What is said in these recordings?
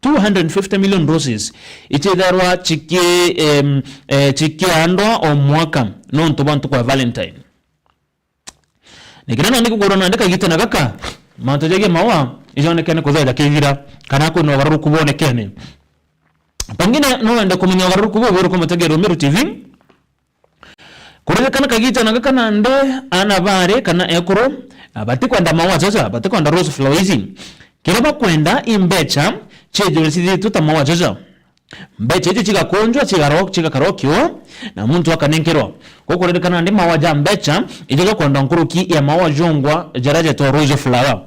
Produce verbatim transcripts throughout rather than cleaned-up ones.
two hundred fifty million roses ichitherwa chiki, em, eh, chikiandwa o mwaka nontu bwa ntuku ya Valentine. Nikira nandi kugurwa nandi kagitene gaka, mantu jegie maua ijonekene kuthira jakithira, kana kwina ugaruruku bwonekene. Pengine no wende kumenya ugaruruku buu buriku, mutegeri Rumiru T V. Kuririkana kagitene gaka nandi, ana bari kana ekuru, ah, batikwenda maua jaja, batikwenda rose flower ici. Kiria bakwenda i mbecha chiejure cithithitue ta maua jaja. Mbecha icio chigakunjwa, chigaro-, chigakara o kiua, na muntu akanenkerwa. Gukuririkana nandi maua ja mbecha ijo gakwendwa nkuruki ya maua jungwa jaria jetwa rose flower.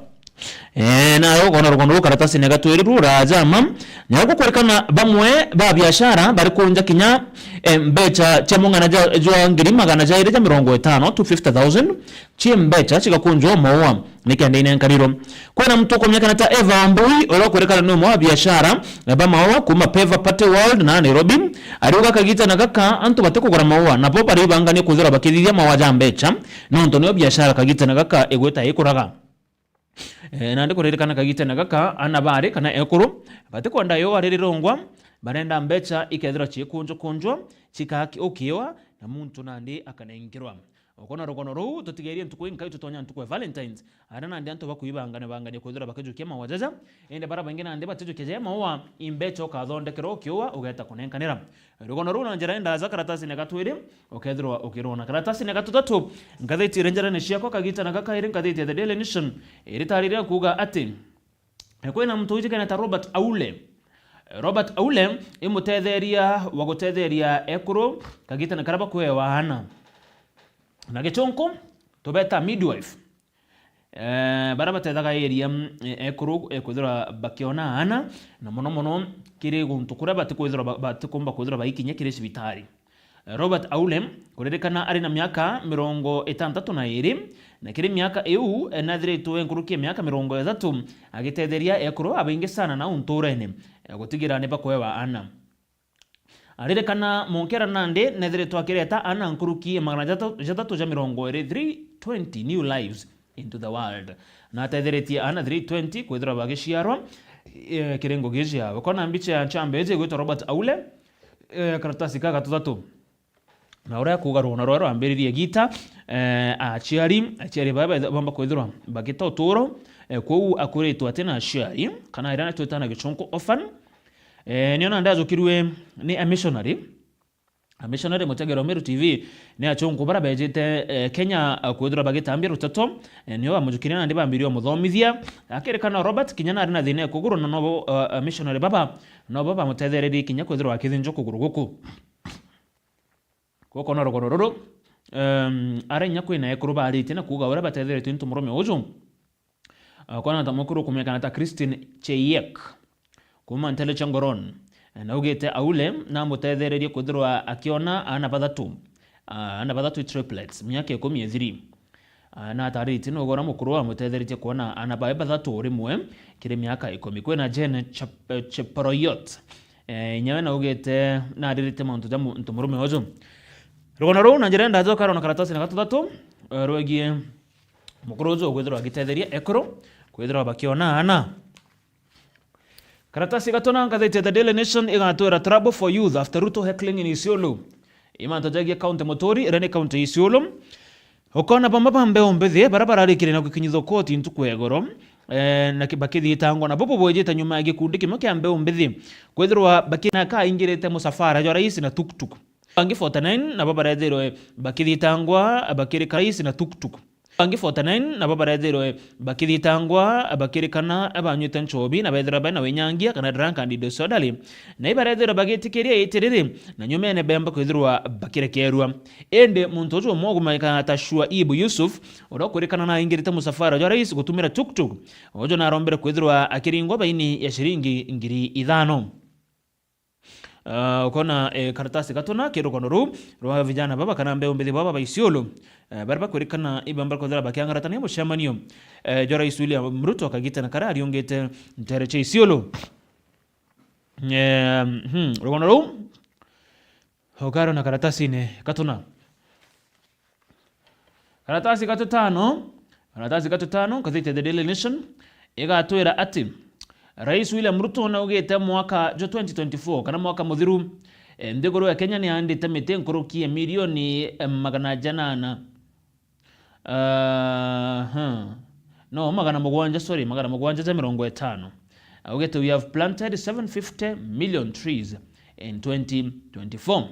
Eh, nayo ukona rugono ruu karatasine gatwiri ruu rajama. Nayo gukuririkana bamwe ba biashara bari kunja kinya, eh, mbecha cia mung'ana ja, jwa ngiri magana jairi ja mirongo itano, two fifty thousand, chi mbecha chigakunjwa o maua nikenda inenkanirwa. Kwina muntu ukumenya kana ta Eva Wambui, uria ukwirikana ni umwe wa biashara ba maua kuma Peva Party World na Nairobi, ariuga kagitene gaka antu batikugura maua, nabo baribangania kwithirwa bakithithia maua ja mbecha, nontu niyo biashara kagitene gaka igwita ikuraga. Eh, nandi kuririkana kagitene gaka, ana bari kana ekuru batikwenda iua ririrungwa, barenda mbecha ikethirwa chiikunjukunjwa, chika-, ukiua, na muntu nandi akanenkerwa. Ukona rugono ruu, tutigerie ntuku inkai tutonya ntuku ya Valentines, aria nandi antu bakwibangania bangania kwithirwa bakijukia maua jaja, indi baria baingi nandi batijukia jaja maua, i mbecha ukathondekerwa ukiua, ugeta kunenkanira. Rugono ruu na njira indaja karatasine gatwiri, ukethirwa ukirwona. Karatasine gatutatu, ngathiti iri njarene ciakwa kagitene gaka iri ngathiti ya The Daily Nation, iritarire kuuga ati, eh, kwina muntu wijikene ta Robert Aule. Eh, Robert Aule i mutetheria wa gutetheria ekuru kagitene karia bakwewa ana. Na gichunku, tubeta midwife. Eh, baria batethaga area, mm, e-, ekuru, eh, kwithirwa bakiona ana, na mono mono kiri guntu kuria batikwithirwa ba-, batikumba kwithirwa baikinya kiri cibitari. Eh, Robert Aule, kuririkana ari na miaka mirongo itantatu na iri, na kiri miaka iu, eh, nathiritwe nkuruki ya miaka mirongo ithatu agitetheria ekuru abaingi sana nau nturene, eh, gutigira ni bakwewa ana. Aririkana munkera nandi nethiritwe akireta ana nkuruki magana jata-, jathatu ja mirongo iri, three twenty new lives into the world. Na atetheretie ana three twenty kwithirwa bagiciarwa, eh, kiri ngugi ciao. Ukona mbicha ya nchamba iji igwitwa Robert Aule, eh, karatasi ka gatuthatu. Na uria kuuga rugono rwao rwambiririe gita, eh, aciari, aciari baba bamba kwithirwa bagita uturo, eh, kwou akuritwe ati na aciari, kana iria twita na gichunku orphan, Eh, nio nandi ajukirue ni a missionary. A missionary mutegero Meru T V, ni achunku bara bejite, eh, Kenya, eh, kwithirwa bagitambia ruteto, eh, nio bamujukirie nandi bambirie umuthomithia. Akirikana Robert kinya nari na thina ya kuguru na nobo, eh, a missionary baba, nobo bamutethererie kinya kwithirwa akithinjwa kuguru guku. Gukona rugono ruru, em, ara inya kwina ekuru baritie na kuuga uria batetheretwe ni ntumurumia uju. Ah, kwana ta mukuru ukumenya kana ta Christine Cheyek, kuma ntere cia Ngoron. Eh, naugite Aule namutethererie kwithirwa akiona ana bathatu. Ah, ana bathatu, triplets, miaka ikumi ithiri. Ah, na atariritie nugora mukuru amutetheretie kuona ana bae bathatu rimwe kiri miaka ikumi. Kwina Jane Chep-, eh, Cheporoyot. Eh, inyawe naugite naririte mantu ja mu-, ntu murume uju. Rugano ruu na njira ndaja ukarona karatasi na gatuthatu, eh, rwegie mukuru uju kwithirwa agitetheria ekuru kwithirwa bakiona ana. Karatasi gatona ngathiti ya The Daily Nation igatwira, "Trouble for youth after Ruto heckling in Isiolo." Imanto jagie kaunti muturi, iria ni kaunti ya Isiolo. Ukona bamwe ba mbeu mbithi, baria bararikire na gukinyithwa koti ntuku ya igoro, eh, na ki-, bakithitangwa, na bobo bwejite nyuma ya gikundi kimwe kia mbeu mbithi kwithirwa bakina kaingirite musafara jwa rais na tuktuk. Bangi forty-nine nabo barethirwe bakithitangwa bakiri karais na tuktuk. Bangi forty-nine nabo barethirwe bakithitangwa bakirikana banywite nchobi na bethirwa bena winyangia kana drunk and disorderly, na ibarethirwa bagitikiria itiriri, na nyumene bemba kwithirwa bakirekerwa. Indi muntu uju umwe ugumikaga ta Shuaib Yusuf, uria ukwirikana naingirite musafara jwa rais gutumira tuktuk, uju narombere kwithirwa akiringwa baini ya shiringi ngiri ithano. Ah, ukona, eh, karatasi gatuna ki rugano ruu rwa vijana baba kana mbeu mbithi baba ba Isiolo, eh, baria bakwirikana ibamba kwithira bakiangaratania mucemanio, eh, jwa Rais William Ruto akagitana karia ariungite ntere cia Isiolo. Eh, hmm, rugano ruu ukaro na karatasine gatuna. Karatasi gatutano, karatasi gatutano, ngathiti ya The Daily Nation igatwira ati, Rais William Ruto naugite mwaka jwa twenty twenty-four kana mwaka muthiru, eh, nthiguru ya Kenya niyaandite miti nkuruki ya milioni, eh, magana janana. Aha. No, magana mugwanja, sorry, magana mugwanja ja mirongo itano. Augite, "We have planted seven fifty million trees in twenty twenty-four."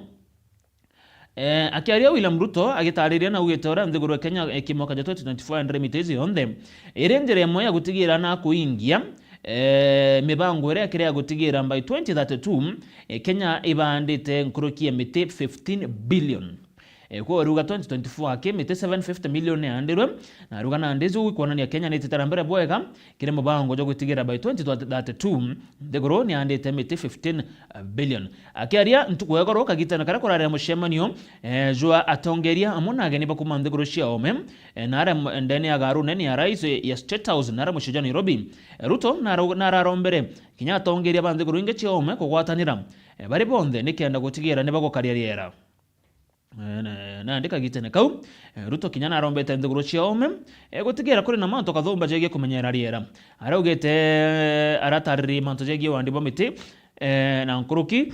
Eh, akiaria William Ruto agitariria na augite uria nthiguru ya Kenya, eh, ki mwaka ja twenty twenty-four yaandire miti iji yonthe, iri njira imwe ya gutigira na kuingia, eh, mibango iria ikiri ya gutigira by twenty thirty-two, eh, Kenya ibandite nkuruki ya miti fifteen billion. Eh, kwa riuga twenty twenty-four aki miti seven fifty million yaandirwe, na riuga nandi iu ikwonania Kenya nitite na mbere bwega kiri mubango jwa gwitigira by twenty thirty-two, nthiguru niandite miti fifteen billion. Akiaria ntuku ya igoro kagitene karia kurari na mucemanio, eh, jwa atongeria amwe na ageni ba kuma nthiguru cia ome, eh, na aria m-, ndene ya garu nene ya rais, eh, ya State House, na aria mucii jwa Nairobi, eh, Ruto naro-, nararombere kinya atongeria ba nthiguru ingi cia ome kugwatanira, eh, bari bonthe nikenda gutigira nibagukaria riera. Eh, na, nandi kagitene kau, eh, Ruto kinya narombete nthiguru cia ome, eh, gutigira kuri na mantu kathumba jegie kumenyera riera. Araugite, eh, aratariririe mantu jegie wandi bwa miti, eh, na nkuruki,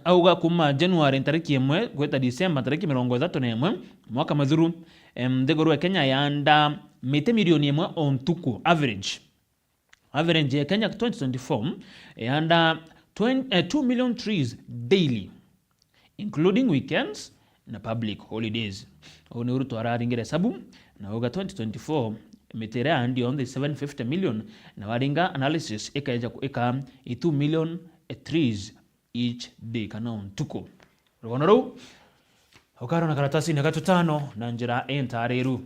auga kuma January ntariki imwe gwita December ntariki mirongo ithatu na imwe mwaka muthuru, em, nthiguru ya Kenya yaanda miti milioni imwe o ntuku, average. Average ya Kenya twenty twenty-four yaanda twenty, eh, two million trees daily, including weekends na public holidays. Uu ni Ruto araringire hesabu na auga twenty twenty-four miti iria yaandi yonthe seven fifty million, na waringa analysis ikeja ku-, ika i two million trees each day kana o ntuku. Rugono ruu ukarona karatasine gatutano na njira intariru.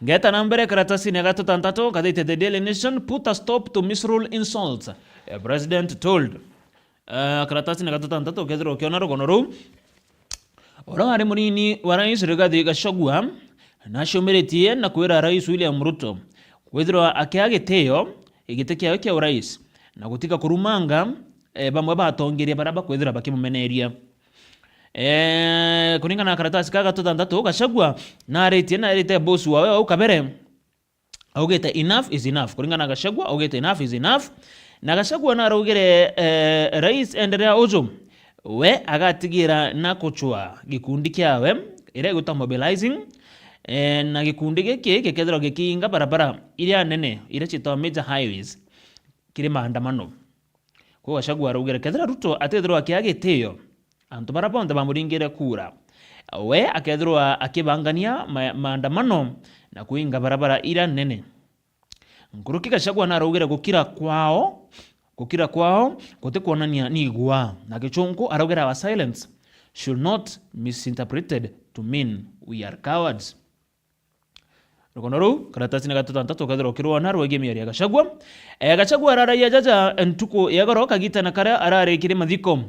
Ngeta na mbere karatasine gatutantatu, kathite The Daily Nation, "Put a stop to misrule insults, eh, President told." Eh, karatasine gatutantatu, ukethirwa ukiona rugono ruu. Uria wari munini wa rais Rigathi Gachagua nacumiritie na kwira Rais William Ruto kwithirwa akia gitio giti kiawe kia urais na gutiga kurumanga, eh, bamwe ba atongeria baria bakwithirwa bakimumeneria. Eh, kuringana na karatasi ka gatutantatu, Gachagua naritie, narite boss wawe au kabere, augite, "Enough is enough." Kuringana na Gachagua, augite, "Enough is enough." Na Gachagua naraugire, eh, rais enderea uju, we agatigira na kuchwa gikundi kiawe, iria igwitwa mobilizing, eh, na gikundi giki gikethirwa gikiinga barabara iria nene, iria ciitagwa major highways, kiri maandamano. Kwou Gachagua araugire kethira Ruto atethirwa akia gitio antu baria bonthe bamuringire kura, we akethirwa akibangania ma-, maandamano na kuinga barabara iria nene. Nkuruki Gachagua naraugire gukira kwao, gukira kwao gutikwonania ni igua. Na Gichunku araugire, "Our silence should not misinterpreted to mean we are cowards." Rugono ruu, karatasine gatutantatu ukethirwa ukirwona rwegie miario ya Gachagua. Eh, Gachagua araragia jaja ntuku ya igoro kagitene karia arari kiri mathiko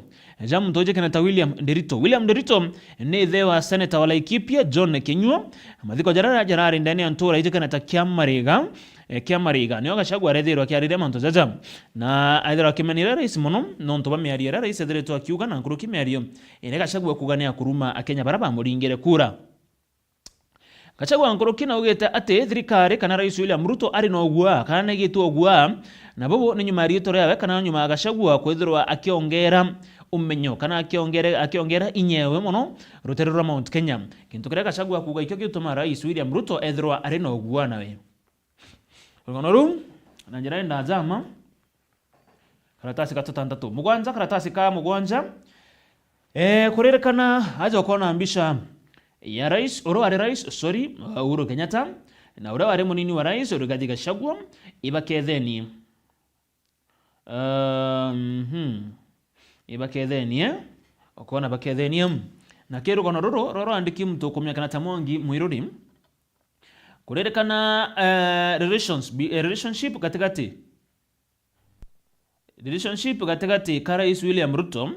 ja muntu ujikene ta William Ndirito. William Ndirito ni ithe wa seneta wa Laikipia, John Kinyua. Mathiko jaria jarari ndene ya ntura ijikene ta Kiamariga, eh, Kiamariga. Nio Gachagua arethirwa akiariria mantu jaja. Na aethirwa akimenire rais mono, nontu bwa miario iria rais ethiritwe akiuga na nkuruki miario iria Gachagua kuuga ni ya kuruma Akenya baria bamuringire kura. Gachagua nkuruki naugite ati thirikari kana Rais William Ruto ari na ugua, kana naigitwe ugua, na bubu ni nyuma ya riitwa riawe kana nyuma ya Gachagua kwithirwa akiongera umenyo kana akiongere-, akiongera inya ewe mono rutere rwa Mount Kenya. Gintu kiria Gachagua akuuga ikio gituma Rais William Ruto ethirwa ari na ugua nawe. Rugono ruu, na njira indaja ma, karatasi ga tutantatu. Mugwanja, karatasi ka mugwanja. Eh, kuririkana aja ukona mbica ya rais, uria wari rais, sorry, Uhuru Kenyatta, na uria wari munini wa rais, Rigathi Gachagua, ibakethenie. Mhm. Ibakethenie, ukona bakethenie. Na ki rugono ruru, rwa rwandiki muntu ukumenya kana ta Mwangi Mwiruri. Kuririkana, eh, relations, bi-, eh, relationship gatigati Relationship gatigati ka Rais William Ruto,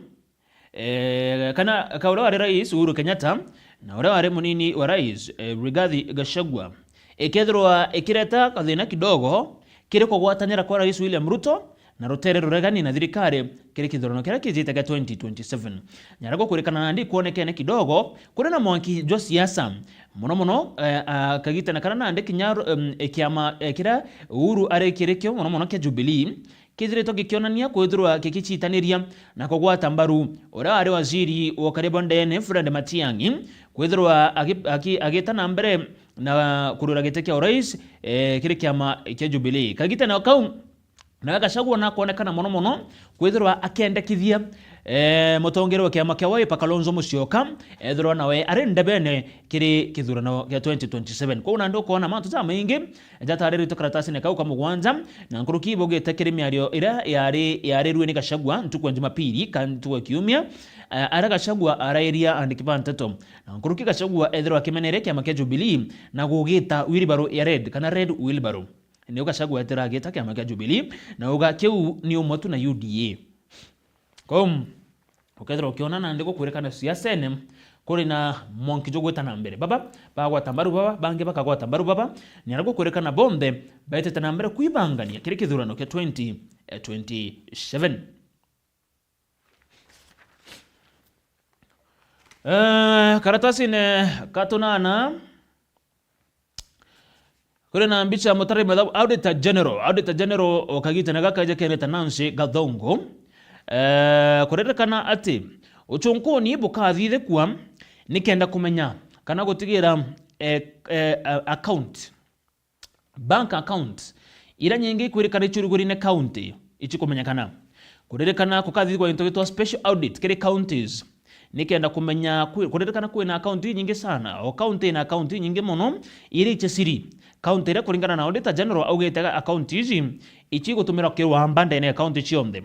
eh, kana ka uria wari Rais Uhuru Kenyatta, na uria wari munini wa Rais, eh, Rigathi Gachagua, ikethirwa ikireta kathina kidogo kiri kugwatanira kwa Rais William Ruto na rutere ruregani na thirikari kiri kithurano kiria kijite kia twenty twenty-seven. Nyara gukwirikana nandi kwonekene kidogo kuri na mwanki jwa siasa, mono mono, eh, ah, kagitene karia nandi kinya, em, kiama, eh, kiria Uhuru ari kirikio, mono mono kia Jubilee, kithiritwe gikionania kwithirwa gikicitaniria na kugwata mbaru uria ari waziri wa ukaria bwa ndene, Fred Matiang'i, kwithirwa agi-, agi-, agita na mbere na kurwira giti kia urais, eh, kiri kiama kia Jubilee. Kagitene o kau, na Gachagua nakwonekana mono mono kwithirwa akendekithia, eh, mutongeria wa kiama kia Wiper Kalonzo Musyoka, ethirwa nawe ari ndebene kiri kithurano gia twenty twenty-seven. Kwou nandi ukoona mantu jamaingi jatariritwe karatasine kau ka mugwanja, na nkuruki ibugite kiri miario iria yari, yarirue ni Gachagua ntuku ya Jumapili ka ntuku ya Kiumia, eh, aria Gachagua arairia andiki ba nteto. Na nkuruki Gachagua ethirwa akimeneria kiama kia Jubilee na gugita wheelbarrow ya red, kana red wheelbarrow. Niu Gachagua etira agita kiama kia Jubilee, na auga kiu ni umwe tu na U D A. Kwou, ukethirwa ukiona nandi gukwirikana siasene, kuri na mwanki jugwita na mbere. Baba, bagwata mbaru baba, bangi bakagwata mbaru baba, ni aria gukwirikana bonthe baitite na mbere kwibangania kiri kithurano kia twenty twenty-seven. Eh, karatasine ka tunana, kuri na mbicha ya mutari mathabu, Auditor General. Auditor General o kagitene gaka eja kenete Nancy Gathongo. Eh, kuririkana ati uchunkuni bukathithikua nikenda kumenya kana gutigira, eh, eh, a-, account, bank account, iria nyingi ikwirikana icurugurine county, ichikumenyekana. Kuririkana kukathithikua gintu gitwa special audit kiri counties, nikenda kumenya kwi-, kuririkana kwina account inyingi sana, o county ina account inyingi mono, iria ichesiri. County iria kuringana na Auditor General augite account ici ichigutumirwa kirwamba ndene ya county cionthe.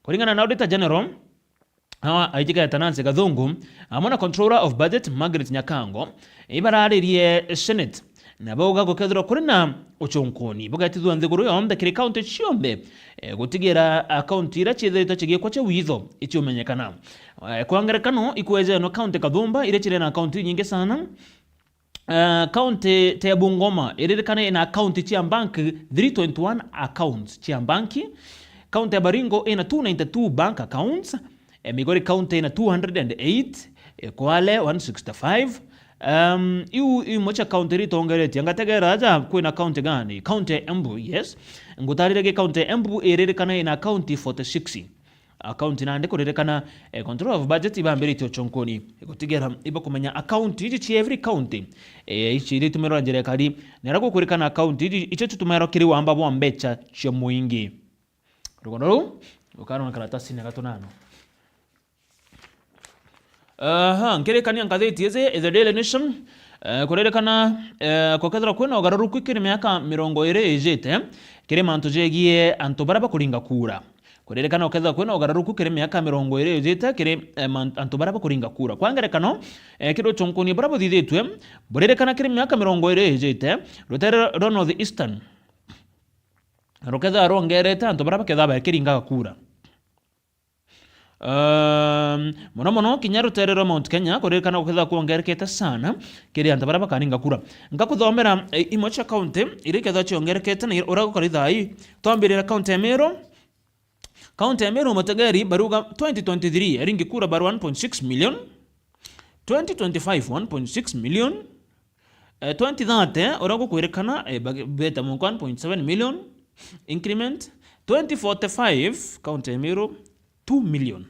Kuringana na Auditor General, Awa aijiketa Nancy Gathungu, amwe na Controller of Budget Margaret Nyakango, ibararirie Senate na bauga gukethirwa kuri na uchunkuni bugetithua nthiguru yonthe kiri kaunti cionthe, eh, gutigira akaunti iria ciithiritwe cigikwa cia witho iciumenyekana. Eh, kwa ngerekano, ikwejenwa kaunti kathumba iria ciri na akaunti inyingi sana, Eh, county ta ya Bungoma iririkane ina account cia bank, three twenty-one accounts cia bank. County ya Baringo ina two ninety-two bank accounts. Eh, Migori County ina two hundred and eight, eh, Kwale one sixty-five. Um, iu imwe cia county iria itongeretie. Ngategera aja kwina county gani? County ya Embu, yes. Ngutarire gi county ya Embu iririkane ina account forty-six. Account nandi kuririkana, eh, Control of Budget ibambiritie uchunkuni, eh, gutigira ibakumenya account iji cia every county, eh, ici iria itumirwa njira ikari, na iria gukwirikana account iji icio citumirwa kiri wamba bwa mbecha cia muingi. Rugono ruu rukarona karatasini ya gatunano. Aha, nkirikania ngathiti iji, The Daily Nation, eh, kuririkana, eh, gukethirwa kwina ugararuku kiri miaka mirongo iri ijite kiri mantu jegie antu baria bakuringa kura. Kuririkana ukethirwa kwina ugararuku kiri miaka mirongo iri ijite kiri, eh, man-, antu baria bakuringa kura. Kwa ngerekano, eh, kiri uchunkuni buria buthithitue, buririkana kiri miaka mirongo iri ijite, rutere rwa North Eastern rukethirwa rwongerete antu baria bakethirwa bakiringaga kura. Um, mono mono kinya rutere rwa Mount Kenya kuririkana gukethirwa kwongerekete sana kiri antu baria bakaringa kura. Ngakuthomera, eh, imwe cia county iria ikethirwa ciongerekete na uria gukari thaa ii. Twambirira county ya Meru. County ya Meru, mutegeri, baruga twenty twenty-three, aringi kura bari one point six million. Twenty twenty-five, one point six million. Eh, twenty thirty, uria gukwirikana, eh, bage-, beta mwanka one point seven million increment. Twenty forty-five, county ya Meru, two million.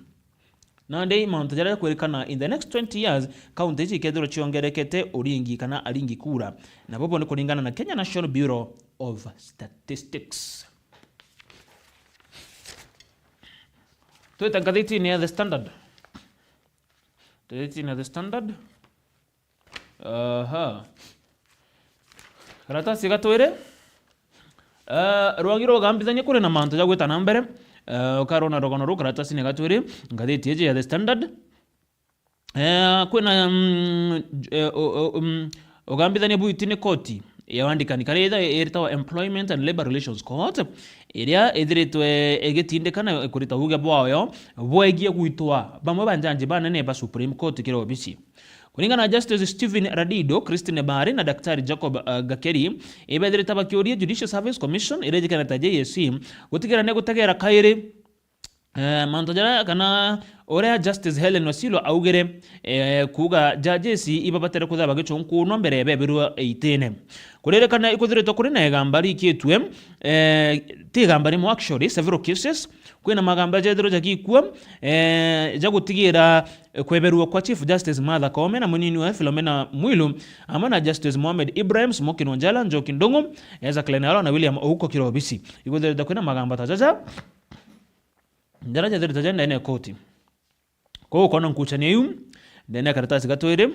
Nandi mantu jaria jakwirikana in the next twenty years, county ici ikethirwa ciongerekete uringi kana aringi kura. Na bobo ni kuringana na Kenya National Bureau of Statistics. Twite ngathitini ya The Standard. Ngathitini ya The Standard. Aha. Karatasi ga twiri. Eh, rwangi rwa ugambithania kuri na mantu ja gwita na mbere. Eh, ukarona rugono ruu karatasini ga twiri, ngathiti iji ya The Standard. Eh, kwina, mm, eh, u-, u-, um, ugambithania bwiti ni koti ya wandikani, karia itha-, iritawa Employment and Labour Relations Court, iria ithiritwe igitindika na kurita uuge bwayo bwegie gwitwa bamwe ba njanji banene ba Supreme Court kiri obici. Kuringana na Justice Stephen Radido, Christine Bari na Daktari Jacob, uh, Gakeri, ibethirite bakiuria Judicial Service Commission iria ijikene ta J S C gutigira ni gutegera kairi, eh, mantu jaria kana uria Justice Helen Osilo augire, eh, kuuga judges ibabatere kwithirwa bagicunkunwa mbere ya bebirwa itine. Kuririkana ikwithiritwe kuri na igamba rikitue, eh, ti igamba rimwe actually, several cases, kwina magamba jethirwe jagikua, eh, ja gutigira kweberua kwa Chief Justice Martha Koome na munini wawe Philomena Mwilu, amwe na Justice Mohamed Ibrahim, Smokin Wanjala, Njoki Ndung'u, Ezra Clenaolo na William Ouko Kirobisi. Ikwithirite kwina magamba ta jaja jaria jethirite ja ndene ya koti. Kwou ukona nkuchania iu ndene ya karatasi ga twiri,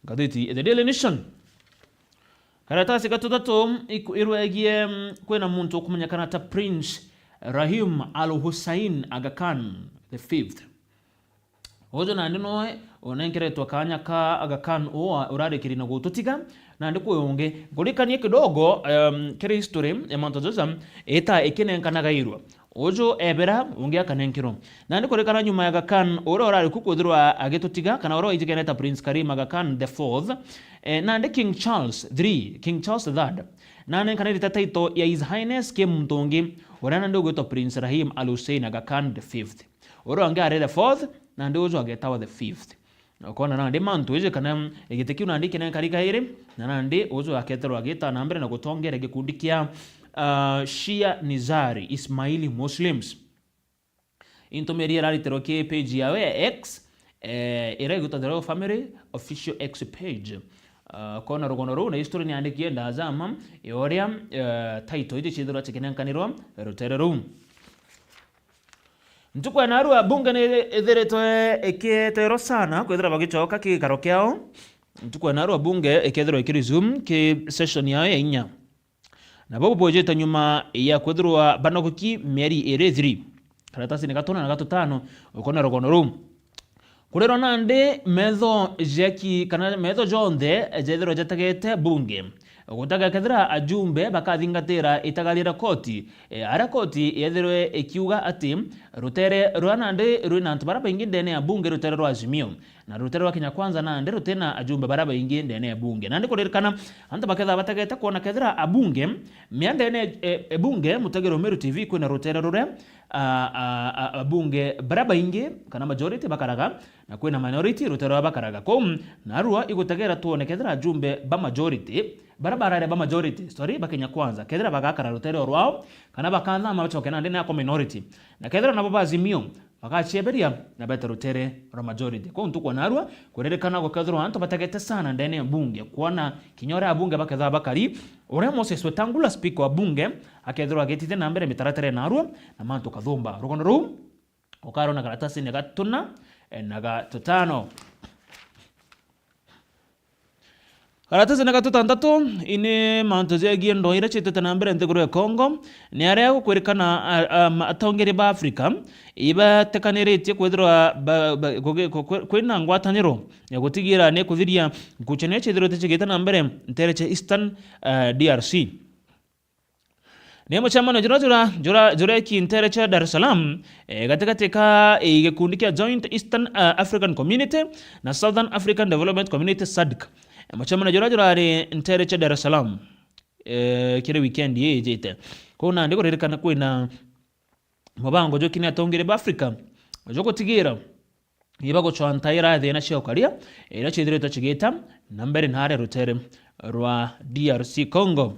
ngathiti The Daily Nation. Karatasi ga tutatu iku-, irwegie, mm, kwina muntu ukumenyekana ta Prince Rahim Al Hussein Aga Khan the fifth. Uju nandi noe unenkeretwe kaanya ka Aga Khan uu urarikiri na gututiga, nandi kwi ungi. Nkurikanie kidogo, em, kiri history ya mantu jaja ita ikinenkanaga irwa. Uju ebera, ungi akanenkerwa. Nandi kurikana nyuma ya Aga Khan uria urari ku kwithirwa agitutiga, kana uria waijikene ta Prince Karim Aga Khan the fourth, eh, nandi King Charles three, King Charles the third, nanenkanirite title ya His Highness ki muntu ungi, uria nandi ugwitwa Prince Rahim Al Hussein Aga Khan the fifth. Uria ungi ari the fourth, nandi uju agetawa the fifth. Ukona nandi mantu iji kana giti kiu nandi kinenkari kairi, na nandi uju aketerwa agita na mbere na gutongera gikundi kia, ah, Shia Nizari Ismaili Muslims. Intumiri iraritirwe ki page yawe ya X, eh, iria igwitwa The Royal Family Official X page. Ah, kona rugono ruu na history niandikie ndajama ya uria, eh, title iji ciithirwa cikinenkanirwa rutere ruu. Ntuku ya narua bunge ni ithiritwe ikieterwa sana kwithira bagicoka kigikaro kiao. Ntuku ya narua bunge ikethirwa ikiresume ki session yayo ya inya. Na bau bwijite nyuma ya kwithirwa banogoki mieri iri ithiri. Karatasini ga tuna na ga tutano, ukona rugono ruu. Kurirwa nandi metho jeki, kana metho jonthe jethirwa jategete bunge. Gutega kethira ajumbe bakathingatira itagaria ria koti, e, aria koti yethirwe ikiuga ati rutere rwa nandi rwina antu baria baingi ndene ya bunge, rutere rwa Azimio, na rutere rwa Kenya Kwanza nandi rutina ajumbe baria baingi ndene ya bunge. Nandi kuririkana, antu bakethira bategete kwona kethira abunge, mia ndene, e, e, bunge, mutegere Umeru T V, kwina rutere ruria, a, a, a, abunge baria baingi, kana majority bakaraga, na kwina minority rutere ruria bakaraga. Kou, narua igutegera twone kethira ajumbe ba majority, baria barare ba majority, sorry, ba Kenya Kwanza, kethira bagakara rutere o rwao, kana bakathama bacoke nandi nako minority. Na kethira nabo ba Azimio, bagacieberia na bete rutere rwa majority. Kou ntuku ya narua, kuririkana gukethirwa antu bategete sana ndene ya bunge, kwona kinya uria abunge bakethirwa bakari, uria Moses Wetangula, speaker wa bunge, akethirwa agitithia na mbere mitaratara ya narua, na mantu kathumba. Rugono ruu, ukarona karatasini ga tuna, e, na ga tutano. Karatasini ga tutantatu, ini mantu jegie ndwaa iria ciitite na mbere nthiguru ya Congo, ni aria gukwirikana, a, a, ma-, atongeri ba Africa ibatekaniritie kwithirwa ba, ba, kugi-, ku-, ku-, kwina ngwataniro ya gutigira ni kuthiria nkucanio iria ciithirite cigite na mbere ntere cia Eastern, a, D R C. Ni mucemanio jura, jura, jura, jureki ntere cia Dar es Salaam, e, gatigati ka, e, gikundi kia Joint Eastern, a, African Community na Southern African Development Community, sadc. E, mucemanio jura jurari ntere cia Dar es Salaam, e, kiri weekend ii ijite. Kou nandi kuririkana kwina mubango jukine atongeri ba Africa jugutigira ibagucwa ntaira ya thina cia ukaria iria ciithiritwe cigita na mbere naria rutere rwa D R C Congo.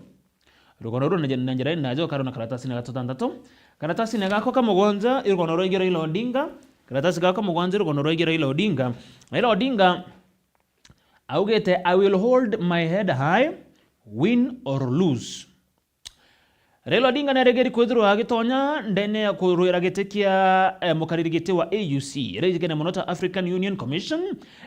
Rugono ruu na njira ina aja ukarona karatasini ga tutantatu. Karatasini gako ka mugwanja i rugono rwegie Raila Odinga. Karatasi gako ka mugwanja i rugono rwegie Raila Odinga. Raila Odinga augite, "I will hold my head high, win or lose." Raila Odinga niarigeri kwithirwa agitonya ndene ya kurwira giti kia, eh, mukariri giti wa A U C, iria ijikene mono ta African Union Commission,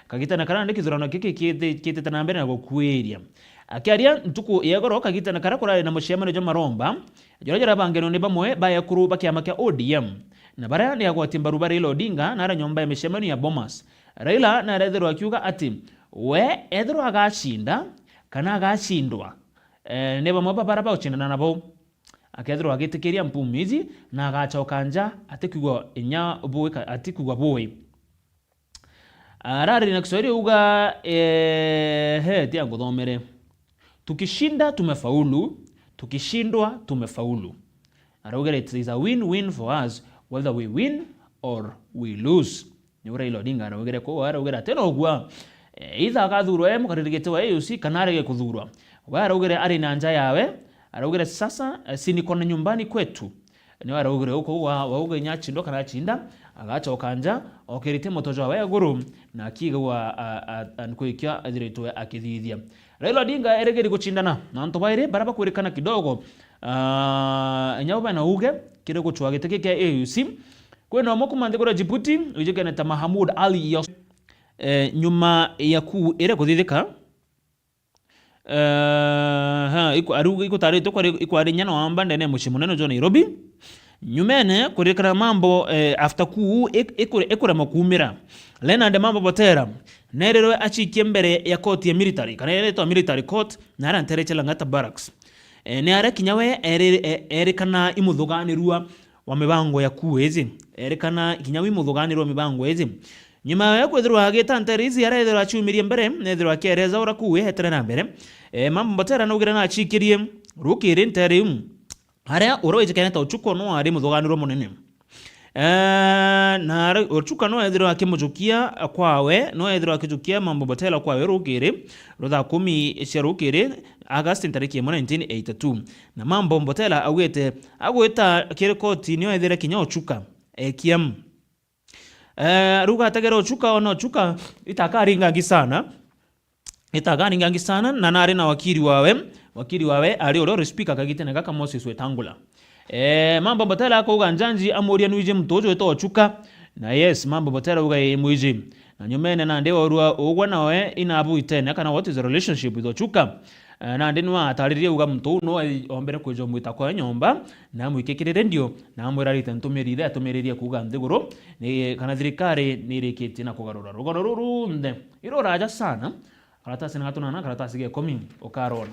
kagitene karia nandi kithurano giki kithi-, kiitite na mbere na gukuiria. Akiaria ntuku ya igoro kagitene karia kurari na mucemanio jwa maromba, juria jurabangirwe ni bamwe ba ekuru ba kiama kia O D M, na baria ni agwati mbaru ba Raila Odinga na aria nyomba ya micemanio ya Bomas. Raila narethirwa akiuga ati we ethirwa agacinda kana agacindwa, eh, ni bamwe ba baria bagucindana nabo. Akethirwa agitikiria mpumi iji na agacoka nja atikwigua inya bui ka-, atikwigua bui. Arari na Kiswahili uga, ehe, tia nguthomere. Tukishinda tumefaulu, tukishindwa tumefaulu. Araugire it is a win-win for us whether we win or we lose. Niu Raila Odinga araugire, kwou araugire ati nogua, eh, either agathurwa e mukariri giti wa A U C kana arege kuthurwa. We araugire ari na nja yawe, araugire sasa, eh, si niko na nyumbani kwetu. Niwe araugire uku wa, wauga inya achindwa kana achinda, agachoka nja, okirite moto jwawe iguru, na akigagwa, a, a, a, nkuikio ethiritwe akithithia. Raila Odinga erigiri guchindana na antu bairi baria bakwirikana kidogo, ah, inya bo bena uge kiri guchwa giti kia A U C. Kwina umwe kuma nthiguru ya Djibouti, wijikene ta Mahamoud Ali Yos-, eh, nyuma ya kuu iria kuthithika, eh, ha, iku-, ariu ikutaritwe kwari, ikwari nyana wa mba ndene ya mucii munene jwa Nairobi. Nyumene kuririkana mambo, eh, after kuu ik-, ikure-, ikurema kuumira, Leonard Mambo Botera nerirwe achikie mbere ya koti ya military, kana iria itwa military court, na aria ntere cia Lang'ata Barracks. Eh, ni aria kinya we eri-, e-, erikana imuthuganirua wa mibango ya kuu iji. Erikana kinya wi muthuganirua wa mibango iji. Nyuma ya kwithirwa agita ntere iji, arethirwa aciumirie mbere, nethirwa akiereza uria kuu etere na mbere. Eh, Mambo Mbatera naugire nachikirie rukiri ntere iu, aria uria wijikene ta Ochuka no ari muthuganirwa munene. Eh, na ara-, Ochuka no ethirwa akimujukia kwawe, no ethirwa akijukia Mambo Mbatera kwawe rukiri, ruthaa kumi cia rukiri, August ntariki imwe nineteen eighty-two. Na Mambo Mbatera augite agwita kiri koti nio ethire kinya Ochuka ekia. Eh, ruga ategera Ochuka, ona Ochuka itakaringangi sana. Itakaringangi sana, na nari na wakiri wawe, wakiri wawe ari uria uri speaker kagitene gaka Moses Wetangula. Eh, Mambo Mbatera akauga njanji amuria nwiji muntu uju witwa Ochuka. Na yes, Mambo Mbatera auga ii mwiji. Na nyumene nandi orua ugwe nawe inabu itene kana what is the relationship with Ochuka? Eh, nandi niwe ataririe uga muntu uu no ombere kwija umwita kwa nyomba, na amwikikirire ndio, na amwira arite ntumiri iria atumiririe kuuga nthiguru, ni kana thirikari ni irikitie na kugarura rugono ruu runthe. Iruraja sana, karatasi na gatuna na karatasi ga ikumi ukarona.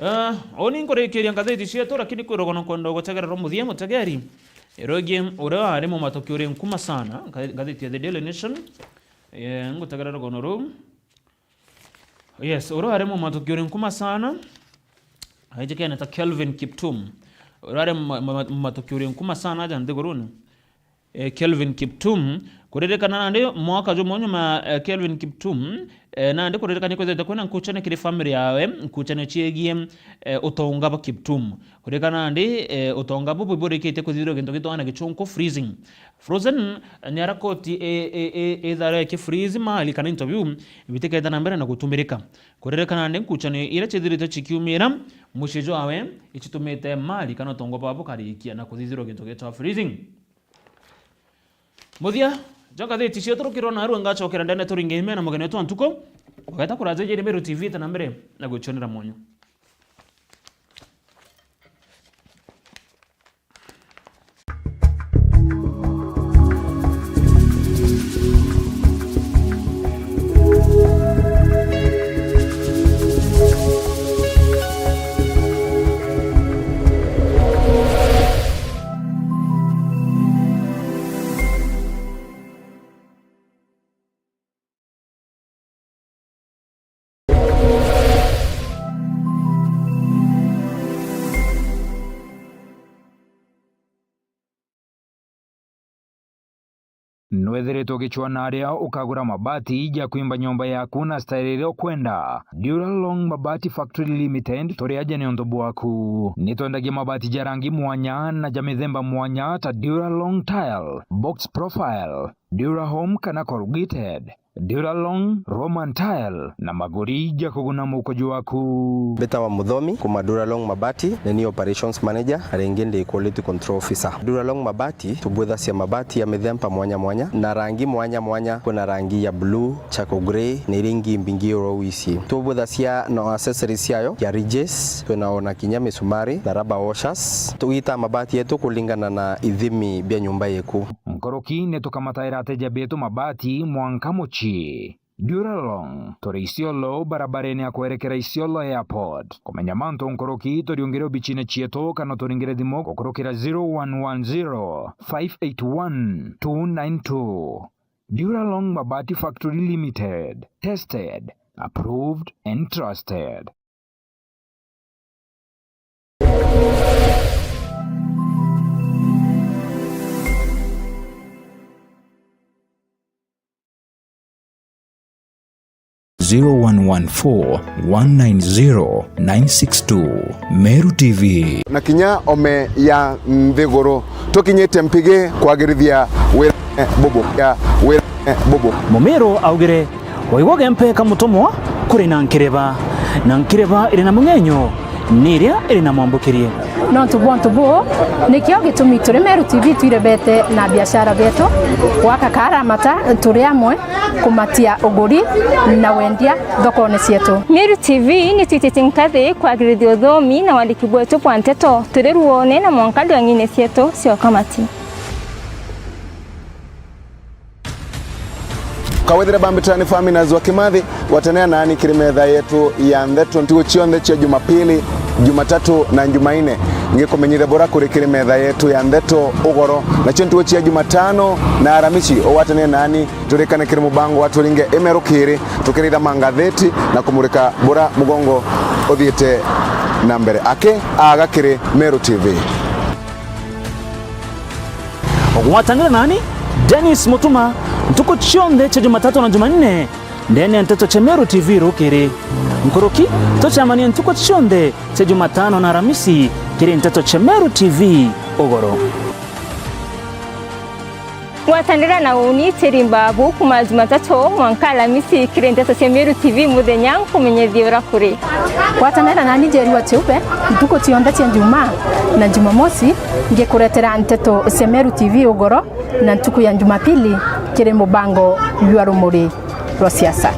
Eh, uni nkurikiria ngathiti cietu, lakini kwi rugono kwenda gutegererwa muthia mutegeri. Irogie uria ari mumatoki uri nkuma sana, nga-, ngathiti ya The Daily Nation. Eh, ngutegera rugono ruu. Yes, uria ari mumatoki uri nkuma sana. Aijikene ta Kelvin Kiptum. Uria ari muma-, muma-, mumatoki uri nkuma sana aja nthiguruni. Eh, Kelvin Kiptum. Kuririkana nandi mwaka jumwe nyuma, eh, Kelvin Kiptum, eh, nandi kuririkania kwithirite kwina nkuchania kiri family yawe, nkuchania ciegie, eh, utonga bwa Kiptum. Kuririkana nandi, eh, utonga bubu burikitie kwithirwa gintu gitagwa na gichunku freezing. Frozen, eh, ni aria koti i-, i-, i-, ithara iki freeze mali kana into biu bitiketa na mbere na gutumirika. Kuririkana nandi nkuchania iria chithirite chikiumira mucii jwawe, ichitumite mali kana utonga bwao bukarikia na kuthithirwa gintu gitagwa freezing. Muthia jwa ngathiti cietu rukirwa narua, ngachokera ndene turinge ime na mugeni wetu wa ntuku. Ugeta kuraja ijiri Meru T V ite na mbere na gwichonera mwonyo. Nwithiritwe ugicua na aria ukagura mabati ja kwimba nyomba yaku na style iria ukwenda? Duralong Mabati Factory Limited turi aja niuntu bwaku. Nitwendagia mabati ja rangi mwanya na ja mithemba mwanya ta Duralong Tile, Box Profile, Durahome kana Corrugated, Duralong, Roman Tile na maguri ja kuguna mukuju waku. Mbitawa Muthomi kuma Duralong Mabati, ni ni operations manager, na ringi ndi quality control officer. Duralong Mabati tubwithacia mabati ya mithemba mwanya mwanya na rangi mwanya mwanya. Kwina rangi ya blue, charcoal grey na iria ingi mbingi oro wisi. Tubwithacia na accessories ciayo ya ridges, twina ona kinya misumari na rubber washers. Tugitaa mabati yetu kulingana na ithimi bia nyumba yeku. Nkuruki ni tukamataira ateja betu mabati mwanka mucii. Duralong, turi Isiolo, barabarene ya kwerekera Isiolo Airport. Kumenya mantu nkuruki, turiungire obicine cietu kana turingire thimu gukurukira zero one one zero, five eight one, two nine two. Duralong Mabati Factory Limited. Tested, approved and trusted. Zero one one four, one nine zero, nine six two. Meru T V. Na kinya ome ya nthiguru. Tukinyite mpigi kwagirithia wira, eh, bubu. Ya wira, eh, bubu. Mumiru augire, waigua gempe ka mutumwa kuri na nkireba, na nkireba iri na mung'enyo, ni iria iri na mwambukirie. Nontu bwa untu buu, nikio gitumi turi Meru T V twirebete na biashara bietu, gwaka karamata turi amwe kumatia uguri na wendia thokone cietu. Meru T V ni twititie nkathi kwagirithia uthomi na wandiki bwetu bwa nteto turi ruone na mwanka ndwang'ine cietu cia ukamati. Kawethire bambitani Faminas wa Kimathi, gwatanira nani kiri metha yetu ya ntheto ntuku cionthe cia Jumapili, Jumatatu na Jumaine. Ngikumenyithia bura kuri kiri metha yetu ya ntheto ugoro, nacio ntuku cia Jumatano na Aramisi ugwatanire nani turikane kiri mubango wa Turinge Imeru Kiri, tukiritha mangatheti na kumurika bura mugongo uthiite na mbere. Aki aga kiri Meru T V. Ugwatanire nani, Dennis Mutuma, ntuku cionthe cia Jumatatu na Jumanne, ndene ya nteto cia Meru T V rukiri. Nkuruki, tucemanie ntuku cionthe cia Jumatano na Aramisi kiri nteto cia Meru T V ugoro. Gwatanira na uni Teri Mbabu kuma Jumatatu mwanka Alamisi kiri nteto cia Meru T V muthenya nkumenyethie uria kuri. Gwatanira nani Njerua Chiupe ntuku cionthe cia Njumaa na Jumamosi ngikuretera nteto cia Meru T V ugoro na ntuku ya Jumapili kiri mubango jwa Rumuri rwa Siasa.